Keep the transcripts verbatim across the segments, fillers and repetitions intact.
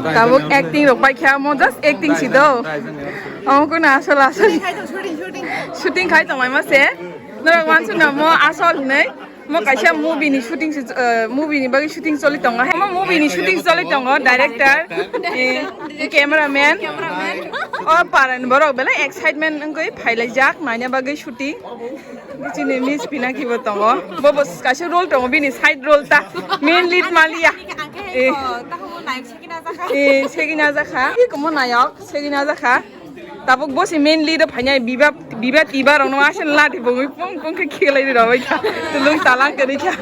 Tabuk acting rok paikha, mo just acting si do. Omo kono asol asol. Shooting khai tonglaima se. Norok wansuk na mo asol hinwi. Mo kaisa movie ni shooting se, eh, movie ni bagwi shooting choli tongo. Mo movie ni shooting choli tongo, director, eh, cameraman. O paran borok belai excitement wngwi phailaijak naina bagwi shooting. Chini Miss Pinaki bo tongo. Bo bo kaisa role tongo, bini side role ta. Main lead maliya. Eh. Eh, segina jakha. Komo nayok, segina jakha. Tabuk bo se main lead o phainai biba, biba tiba rok no asal lati bongwi pung pung khe khelai rok bai kha. Tulung talang kwrwi kha.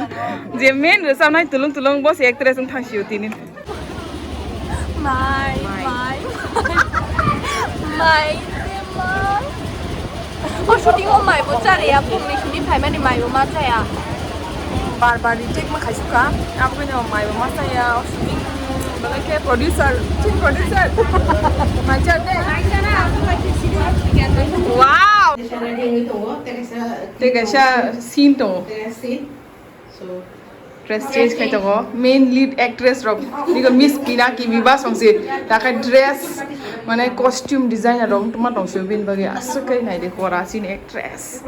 Je main rwchapnai tulung tulung bo se actress wng thang sio tini. Mai, mai, mai, mai. O shooting o mai bo chaya, pungni shooting phaimani mai bo ma chaya. Bar bar retake ma khaisukha, abo khe no mai bo ma chaya, o shooting belai khe producer, team producer. Mai cha de. Wow! Tei kaisa scene tongo. Dress change khai tongo. Main lead actress rok. Bini Miss Pinaki Bibas wngsi. Takai dress, mane costume designer rok tongma tongsi bini bagwi aswk khe naidi hora chini actress.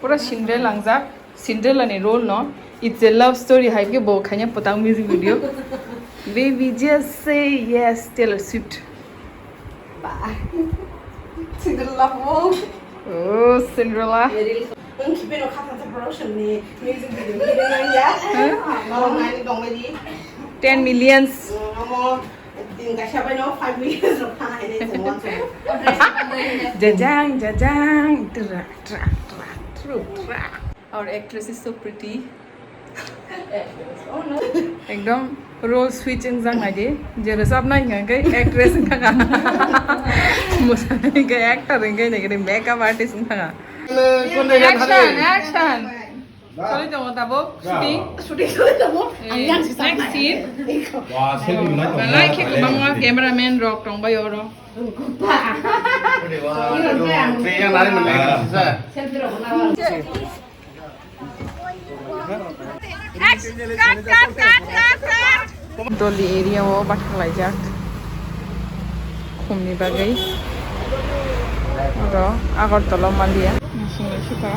Pura Cinderella langjak. Cinderella ni role no. It's a love story hai khe bo khaina putang music video. Baby just say yes, Taylor Swift. Ba. Cinderella mo. Oh, Cinderella. Ang kipino khatha sa production ni music video ni nang ya. Huh? Norok nai ni tong di. Ten millions. Amo din kaisa bai no five millions rok thang hai ni tong wan. Jajang, jajang, tra, tra, tra, tru, tra. Our actress is so pretty. Ekdom role switch wngjak nai di. Je rwchapnai hwnkha khe actress wngkha. Mosanai hwnkha actor, hwnkha khe makeup artist wngkha. Action, action. Choli tongo tabuk shooting. Shooting choli tongo. Eh, ang yang si next scene. Belai khe kwbangma cameraman rok tongbai oro. Selfie rok. Doli area o bathang laijak khumni bagwi. Oro Agartala maliya. Bising lai sukha.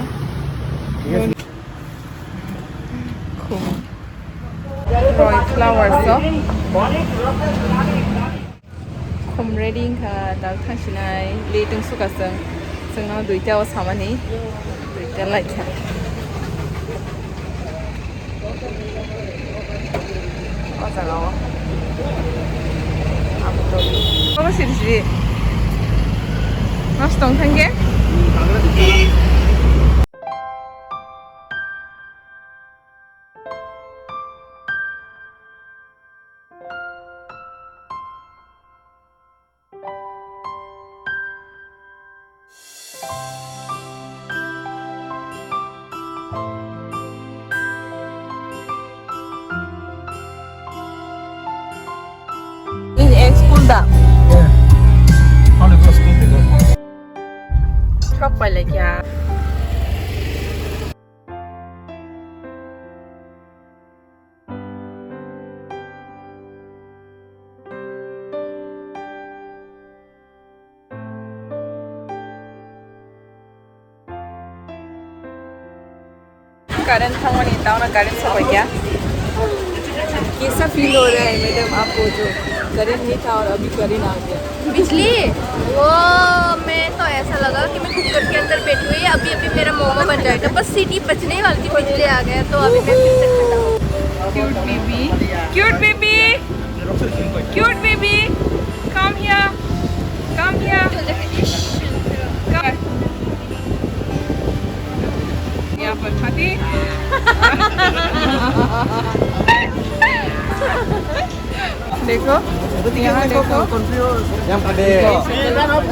Khum. Roi flowers o. Khum ready wngkha, dal thangsinai, late wngsukha chwng. Chwngno duita o samani, duita laikha. O jaga o. Abo to. Obo siri siri. Mas tong thangkhe. Ini ek school da. Sok pai laikya. Current thangmani tauna current sopaikya. कैसा फील हो रहा है मैडम आपको, जो करंट नहीं था और अभी करंट आ गया? बिजली? वो, मैं तो ऐसा लगा कि मैं कुकर के अंदर बैठी हुई, अभी अभी मेरा मोमो बन जाएगा। बस सीटी बजने वाली थी, बिजली आ गया, तो अभी मैं फिर से ठंडा हूँ। Cute baby, cute baby, cute baby, come here, come here. Come. यहाँ पर खाती। देखो, यहाँ देखो।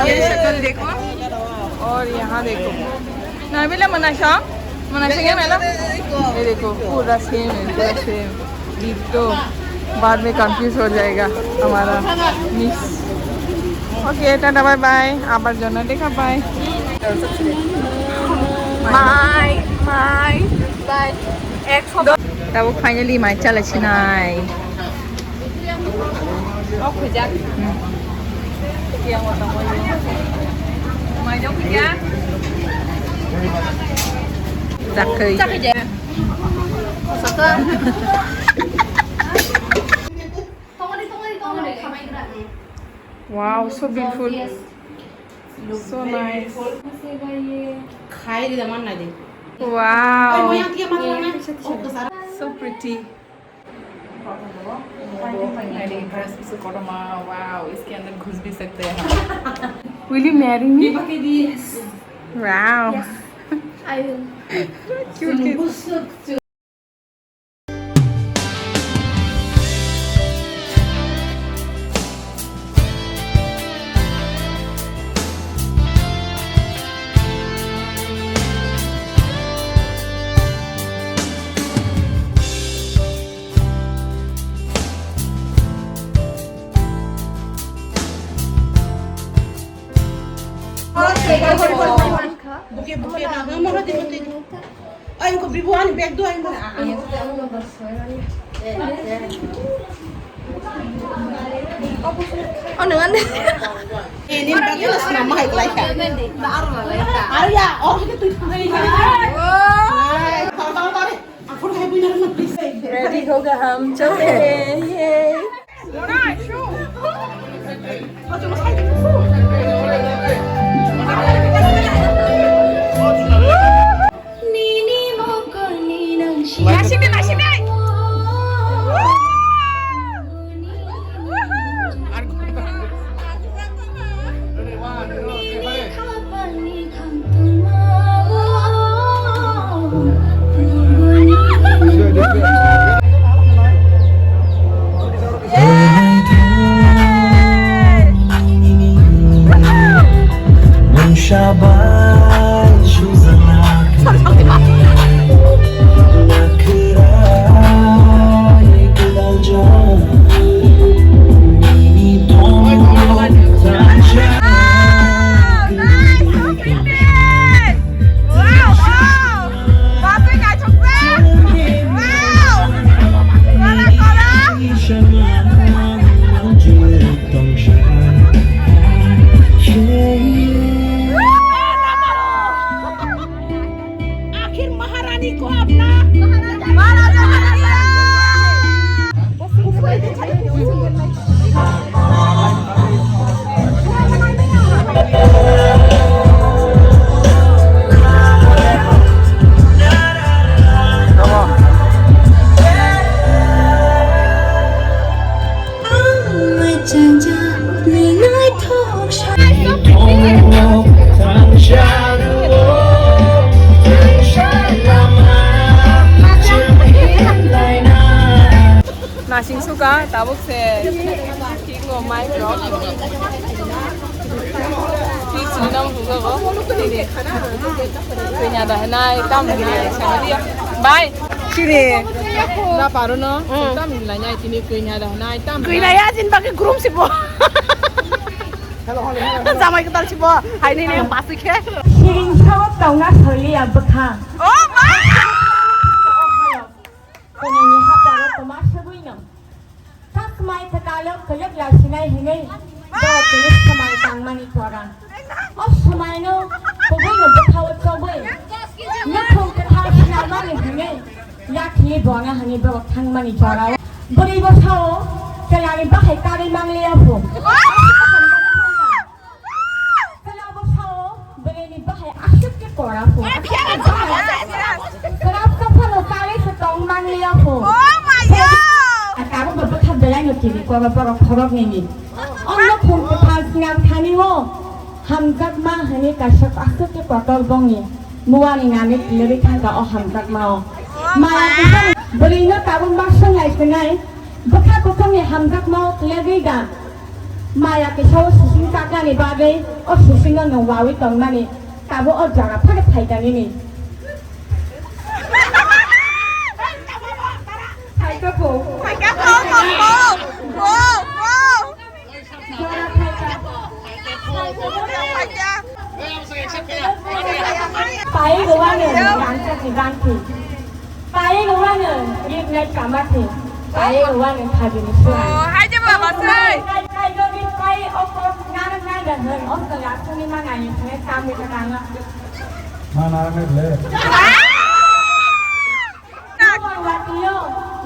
ये शक्ल देखो। और यहाँ देखो। Nabila manasang, manasang ya mela. ये देखो, पूरा सेम है, पूरा सेम। Ditto. बाद में कंफ्यूज हो जाएगा हमारा miss. Okay, tata bye bye, আবার জন্য দেখা, bye. Bye, bye, bye. Tabuk finally mai chalai sinai. Kok hujak. Yang otong oyo. Mai jok hujak. Jakhe. Jakhe je. Saka. Wow, so beautiful. So nice. Khai ri da man na de. Wow. Ai, mo yang kia man na. So pretty. अरे, ड्रेस में से करो माँ, वाओ, इसके अंदर घुस भी सकते हैं हम। Will you marry me? Yes. Wow. Yes, I will. Cute kid. Buke, buke, na, na, moro di, moro di. Ay, ko bibu ani bag do, ay, moro. Oh, nung ani. Eh, ni bag do, na, mahai, like. Arya, oh, itu. Ay, tau, tau, tau, eh. Ready होगा हम, चलते हैं, ये। Naisingdi, naisingdi. Wow, wow! Wow! Kola, kola! आखिर महारानी को अपना महाराजा बना लिया। Nasing suka, tabuk se. Thik no mai rok. Thik sini nam hugo go. Kenya da nai, tam nai, sama dia. Bye. Sini. Na paru no. Hmm. Tam nai nai tini kenya da nai, tam. Kenya ya jin bagi groom si bo. Jamai ketal si bo. Hai ni ni pasti ke. Siring sawat tau na soli ya bekha. Oh my. Konyani haparo toma segui no. Thak mai thakalo kayakla sinai hinui, borok tini samai tangmani chora. O samaino kubui no bwkhao chobui, nukhung kwthar sinarmani hinui, yakhli bona hinui borok thangmani chora. Bwrwi bwsao, chwlani bahai karwi mangliya phu. Chwla bwsao bwrwini bahai aswk khe kora phu. Kwrap kaphano karwi se tong manliya phu. Oh my God! Tabukbo bwkha belaino tini kora borok khorok nini. Ono khum kwthar sinang thani o hamjakma hwnwi kaisa aswk khe kotor bongni muani nani kwlwrwi thangkha o hamjakma o. Maya kisa bwrwino tabuk ma swnglai swnai bwkha kuthumni hamjakma o kwlwrwi da. Maya kisa o sising kaknani bagwi o sisingo nwng wawi tongmani, tabo o jaga phano phaikha nini. Phaikha pho. Phaikha pho, pho, pho, pho, pho. Jora phaikha. Phaikha. Pai rwani rangchakni bangthi. Pai rwani riknai kamathi. Pai rwani thagini sura. Oh, hai je baba, sei. Nwng o chwla aswkni mangani thangwi kamwi ta kangno. Ma narwknai ble. Nwng watio,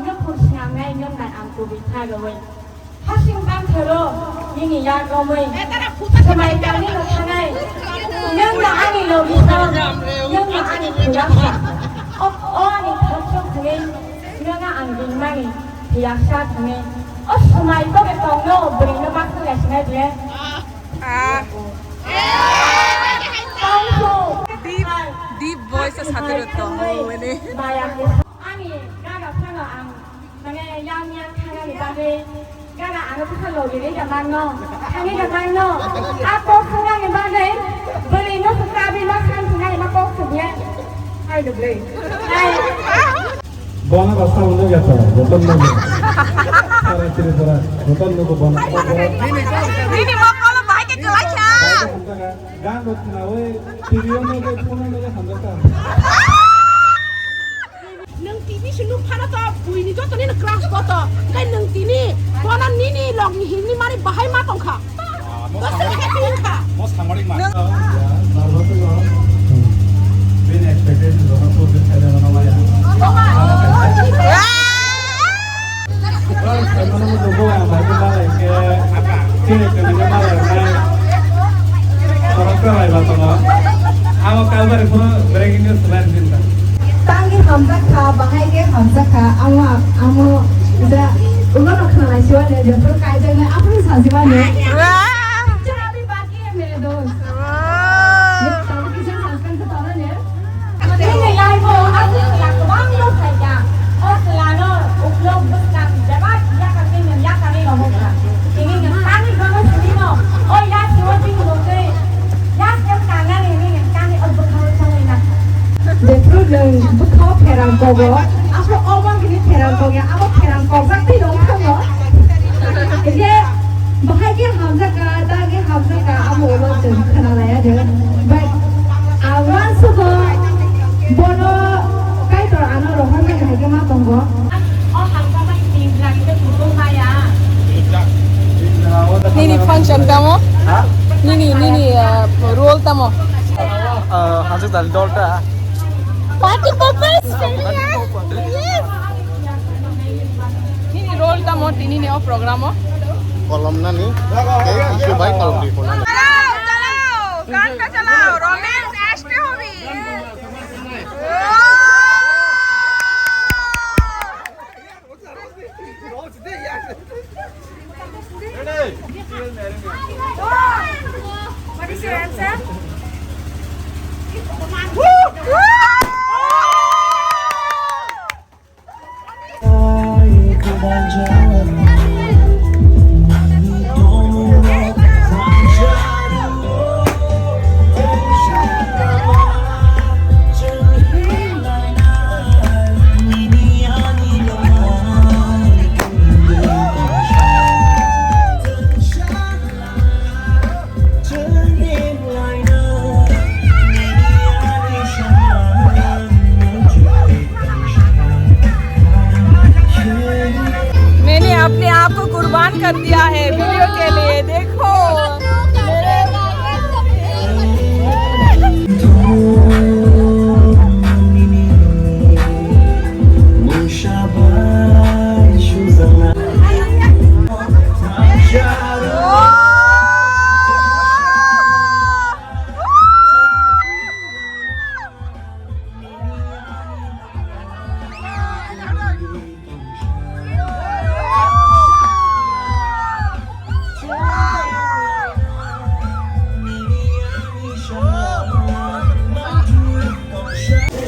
nwng phung swnamnai, nwng bai ang kubui tharowi. Hasing tang thoro, nini yak romwi. Swmai tangni no thanai. Nwng no ani logi song, nwng no ani phung yaksa. O, o ani thok song thangwi, nwng ang ringmani, phiyaksa thangwi. O swmai tobe tongno, bwrwino baksa yasinai ble. Ah. Deep, deep voice sa diro to. Ani gaga phano ang mane yang yang thangani bagwi gaga ano bwsa logi ri da mangno. Thangwi da mangno. A kok thangani bagwi bwrwi no sa bi ma san thangani ma kok thangya. Hai do ble. Hai. Bono basta ulo gata, boton nugo. Sara Tripura, boton nugo bono. Nini mokolo bahai ke kelai kha. Gan rot khna oi, tiriyo nugo, phone nugo, hamjak ta. Nwng T V se nuk phano to, buini joto ni crush koto. Kai nwng tini, bono nini log ni himni mari bahai ma tongkha. Mo sangmari, mo sangmari ma. Bini expectation jokhon purbe khaina mano maya. Oi, khaimano mo jobo ang bai ko malai ke. Chini kami ko malai mai. Oro ko lai ba tongo. Amo kalbari phono breaking news lai din ta. Tangi hamjak kha, bahai ke hamjak kha. Amo, amo ja ulo no khna lai siwa ne, jepro kai jai ne, apni sa siwa ne. Wah. Chari ba Wow. Nini yaibo, a chwla kwbangno phaikha. O chwlano uklok bwskang bebak yakarwi nwng yakarwi romokha. Tini nwng tani gwnwi swnino, o yasigo bini mungwi yaskem kangnani hwnwi nwng tani o bwkhao chongwi nakha. Jephru nwng bwkhao pherang kogo, aphuru omo hwnwi pherang kogya, abo pherang kokjak twi rwng thango. Hwnkhe bahai khe hamjakha, da khe hamjakha, amo ulo chwng khwnalaiya de. Bai, ang uansugo bono Kaitor ano rohormani hai khe ma tongo. Nini function tamo? Ha? Nini, nini, uh, role tamo? Uh, hamjak dal dolta. Party poppers, yes. Nini role tamo tini ni o program o? Kolom nani, tei tissue bai kolom di phone nani. Chalao, chalao, gan ka chalao, romance ashte hobi. What is your answer? मैंने अपने आप को कुर्बान कर दिया है वीडियो के लिए। देखो मेरे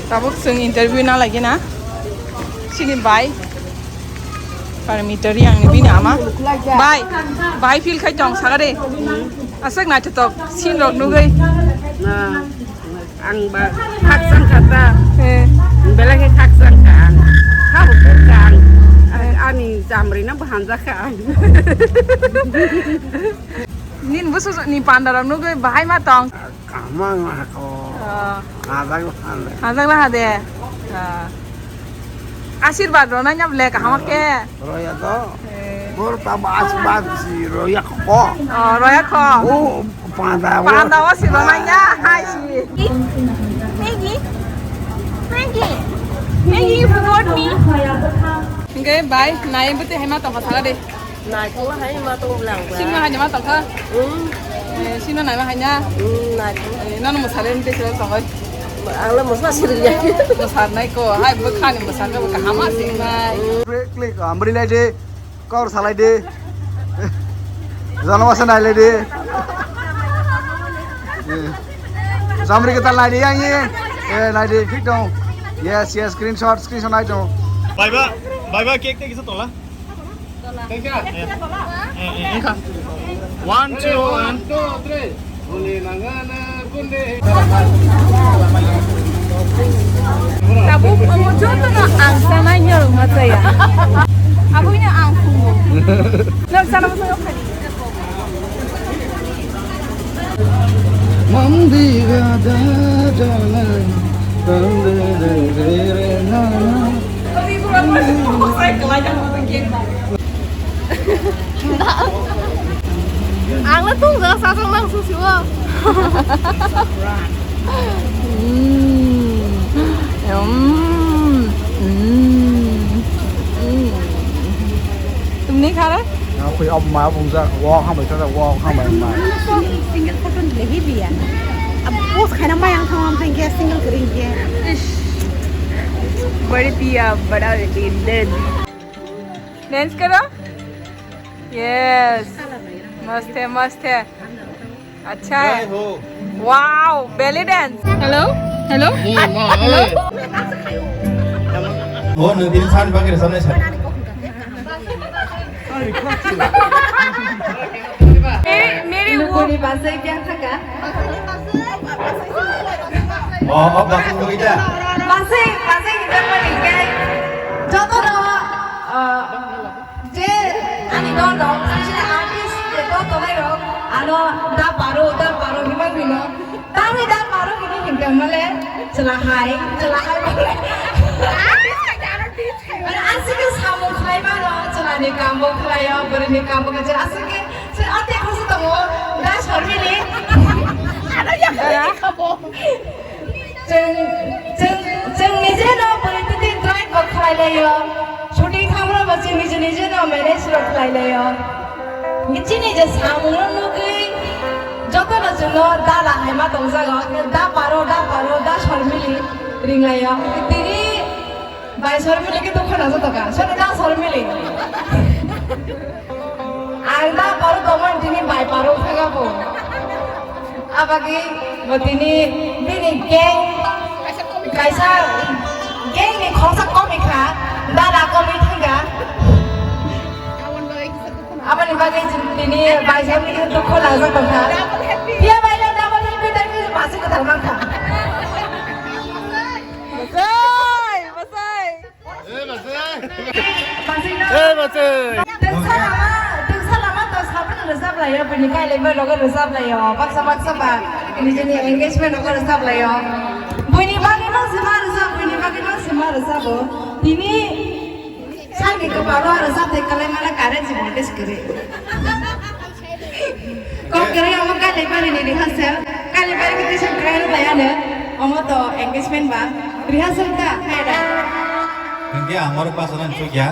Tabuk chwng interview na lagi na. Chini bai. Parmita Reang ni bini ama. Bai. Bai feel khai tong saga de. Aswk naithotok scene rok nugwi. Na, ang ba khakchang kha ta. Eh. Belai khe khakchang kha ang. Kha bo khe ang. Eh. Ani chamri no bo hamjak kha ang. Nin busu ni panda rok nugwi bahai ma tong. Kaham wngkha kho. Ah. Hajak laha le. Hajak laha de. Ah. Asirwad rwna nya ble kaham khe. Roya to. Eh. Bor tamo asirwad si roya kho. Oh, roya kho. Oh, Panda o. Panda o si ba manya, hai si. Maggie. Maggie. Maggie, you forgot me. Hingke bai, nai bete hema tongkha sala de. Nai tongla hai ma tong blang ba. Sima hai ma tongkha. Hmm. Eh, sima nai ma hai na. Hmm, nai tong. Eh, nono musale ni te sila tongoi. Ang le musla siril ya. Musar nai ko, hai bo khani musar ko kahama sing nai. Click, click, amri lai de. Kor salai di. Jana masa nai lai di. Jamri kita nai di yang ini. Eh, nai di, thik dong. Yes, yes, screenshot, screenshot nai dong. Bye bye, bye bye, cake te kisa tola. Thank you. Eh, eh, eh, eh. One, two, and two, three. Tabuk omo jotono ang sanai norok ma chaya. Aboni ang phungo. Norok sana bwskango phai. Mandi gada jana, dang de de de re na na. Ang na tung ja sa sang nang su siwa. Mm. Mm. Mm. Mm. Tumni khara? Akhui ob ma bung ja, wa khang bai ta, wa khang bai ma. Single photo ni lehi biya. Ab post khaina mai ang thang am thang ke single kering ke. Ish. Bari piya, bada din din. Dance karo? Yes. Maste, maste. Acha. Jai ho. Wow, belly dance. Hello? Hello? Hello? Oh, no, din san bagir samne sa. Mere, mere wo. Nukuni basai kya thaka? Oh, oh, basai kya? Basai, basai kita pari kai. Joto no, uh, Je ani dol rok, special artist je dol tongnai rok, ano da paro, da paro himang hino. Tangwi da paro hino hingka male, chwla hai, chwla hai male. Mane aswk khe samung khlai mano, chwla ni kambo khlaio, bwrwi ni kambo khe aswk khe, se ate khosok tongo, da Sormili. Ano yakha kabo. Chwng, chwng, chwng nije no politics drive bo khlai laio. Shooting thangma bo chwng nije nije no manage rok khlai laio. Chini je samung no nugwi joto no chwng no da la hai ma tong jago. Da paro, da paro, da Sormili ring laio. Tini bai Sormili khe dukho na joto ka. Sori da Sormili. Ang da paro tongmani tini bai paro thangabo. Abagwi bo tini bini gang kaisa gang ni khoroksa komikha, dada komik thangkha. Aboni bagwi tini bai jani dukho langjak tongkha. Phiya bai le double happy thank you basi kwtal mankha. Bosai, bosai. Eh, bachai. Bachai no. Eh, bachai. Tengsa lama, tengsa lama to sabun rwchap laio, bini kailai bai logo rwchap laio. Baksa baksa ba, bini jini engagement logo rwchap laio. Buini bagwi no sima rwchap, buini bagwi no sima rwchap bo. Tini sani kwparo rwchap thai kalai mana current si voltage kwrwi. Kok kwrwi omo Kailaibari ni rehearsal. Kailaibari khe tisa kwrwi rwbai ano. Omo to engagement ba. Rehearsal ta, hai da. Hingke ang norok bachana chukya.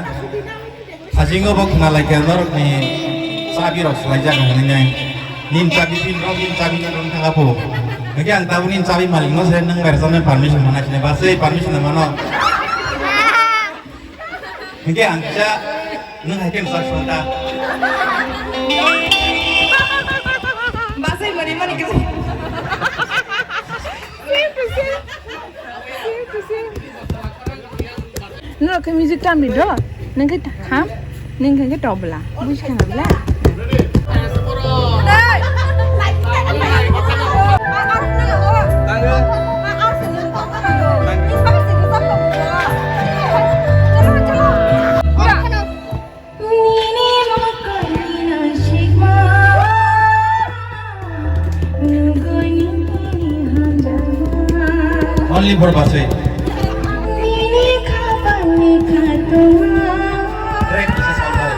Hajingo bo khna laikya norok ni chabi rok swlaijak hinwi nai. Nin chabi pin rok, nin chabi rok thanga pho. Hingke ang tabuk nin chabi malik no se nang bai rwchapnai permission mana sini. Basai permission mano. Hingke ang kisa nwng hai khe nwsak song ta. Basai mani mani kisa. Nung khe music tamni do, nung khe kham, nung khe tobla, buji khana bla. Only for Basai. Track kisa salai.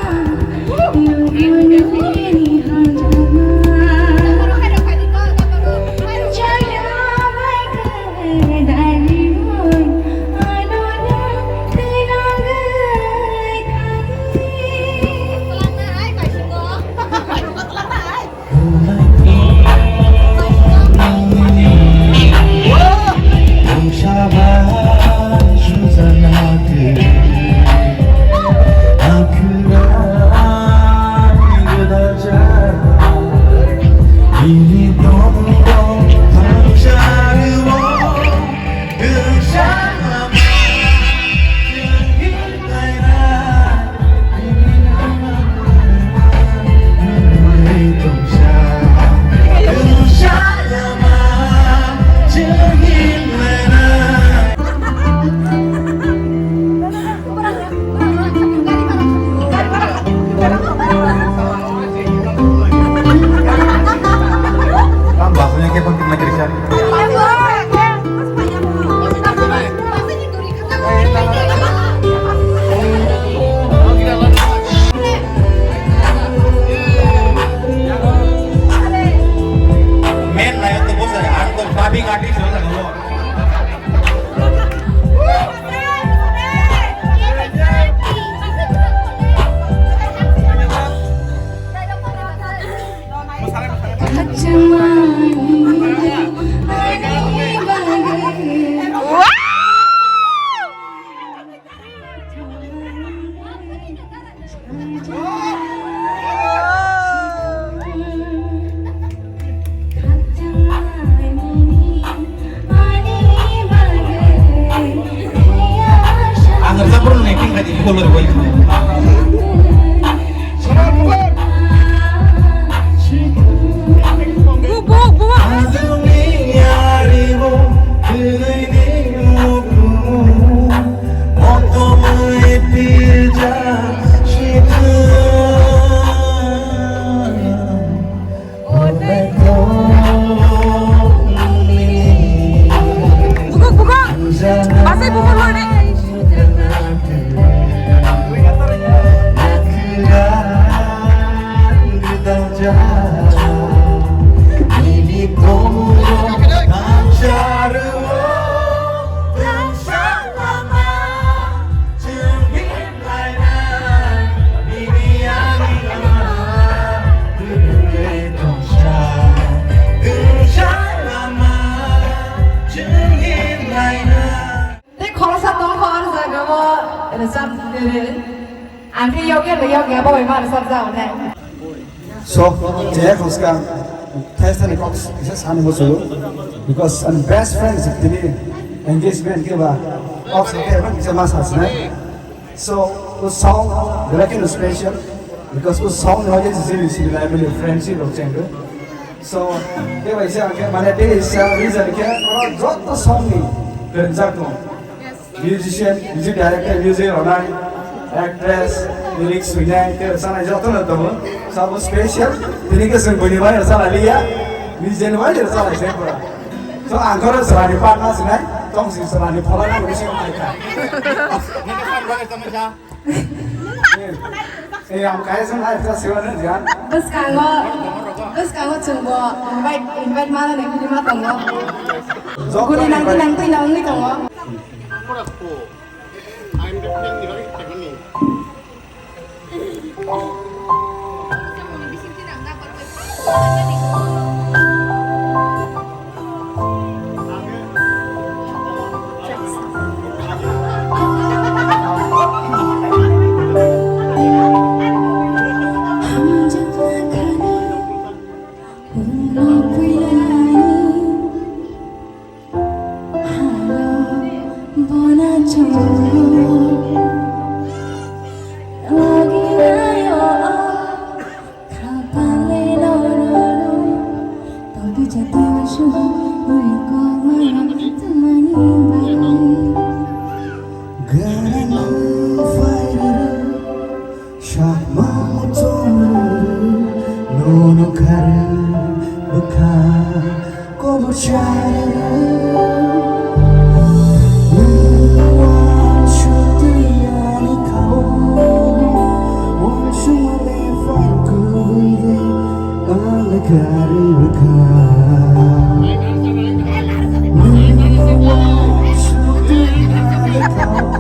Ang rwchapmung acting khaidi, bol rwbai. Buk, buk, buk. Bukuk, bukuk. Basai bukuk lori. Tei khoroksa tongkha o jaga o rwchap rw. Ang khe yokya rw yokya bo bai ma rwchap jago ne. So, je hoska thaisa ni kok kisa sani musugo, because ani best friend si tini engagement ke ba kok sa ke ba kisa ma sa sinai. So, o song belai kheno special, because o song ni wajah se chini, chini life ni friendship rok chengdo. So, ke bai se ang khe mane tei sa reason khe oro joto song ni kwenjak tong. Musician, music director, music ronai, actress, lyrics swinai, tei rwchapnai joto no tongo. Sabo special, tini khe chwng buini bai rwchapnai liya, nijeni bai rwchapnai se pura. So, ang khe oro chwraini part ma sinai, tong si chwraini phola nang bisi wng kha. Eh, ang kaya sa nai sa siwa na diyan. Bwskango, bwskango chwngbo invite, invite ma nang kini ma tongo. Jok Guli nang nang twi nang wngwi tongo. Sakma motor nono kare bwkha kobor chare. Nwng uansuk twi ani kha-o, uansukmale phai kubui de ang le kare bwkha. Nwng uansuk twi ani kha-o,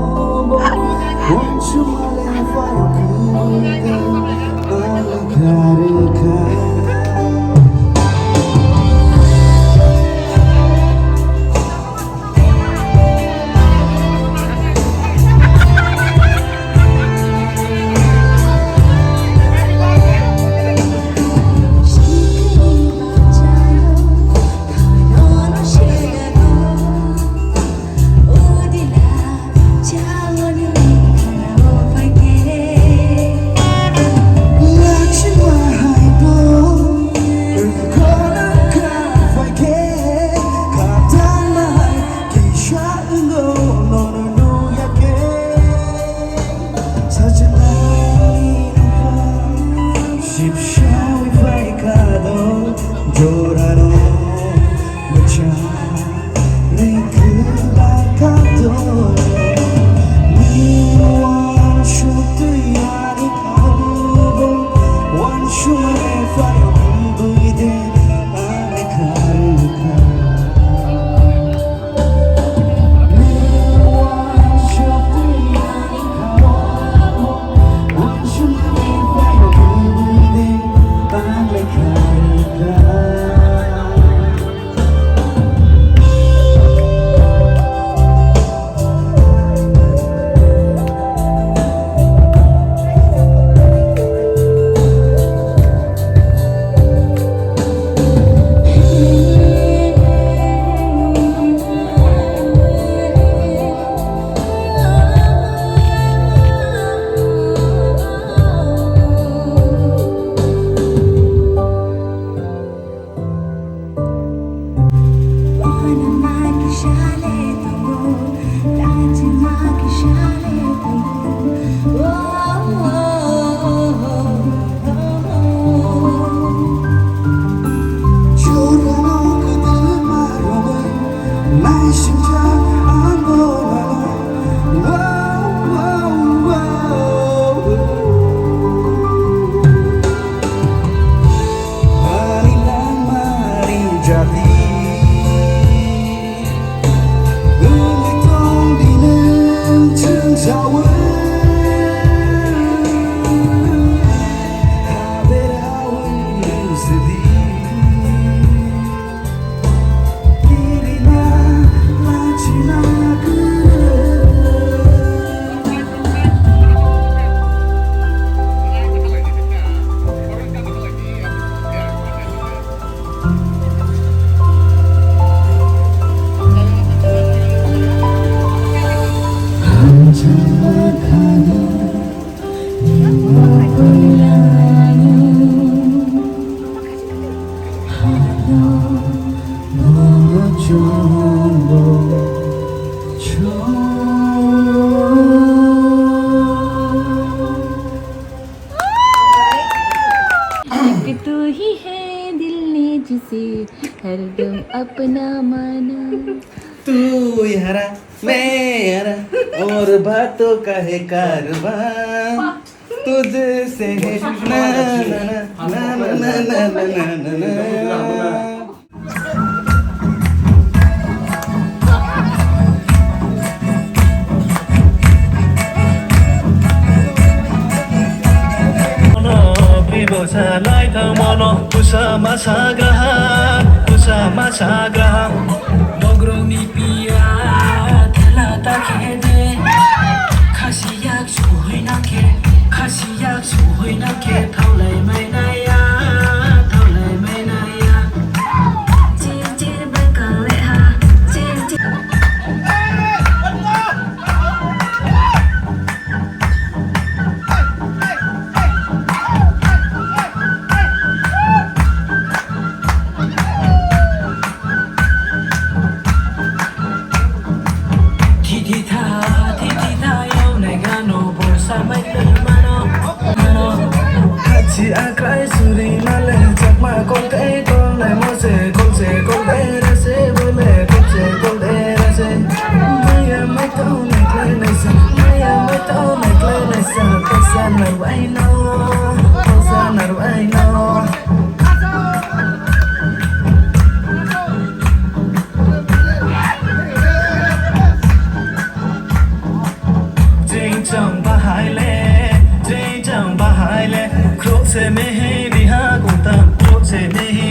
uansukmale Jorano. तू ही है दिल ने जिसे हरदम अपना माना। तू यारा, मैं यारा, और बातों का है कारवां, तुझसे है ना, ना, ना। Pusa masagraha, pusa masagraha. Bogrongni piya thela ta khe de. Khasi yak suhoi nang khe, khasi yak suhoi nang khe, thaulai mai naya, thaulai mai naya. Chir chir bai kang le ha, chir chir. Thititha, thititha, yawnai gano borsa mai twi mano, mano. Hachi akhrai suri male chakma koltei tolnai mose kolse koltei rese bole kolse koltei rese. Maya mai tolnai klai naisa, maya mai tolnai klai naisa, kosa narwai no, kosa narwai no. Chingchang bahai le, chingchang bahai le, khro se mehi riha kungtam, khro se mehi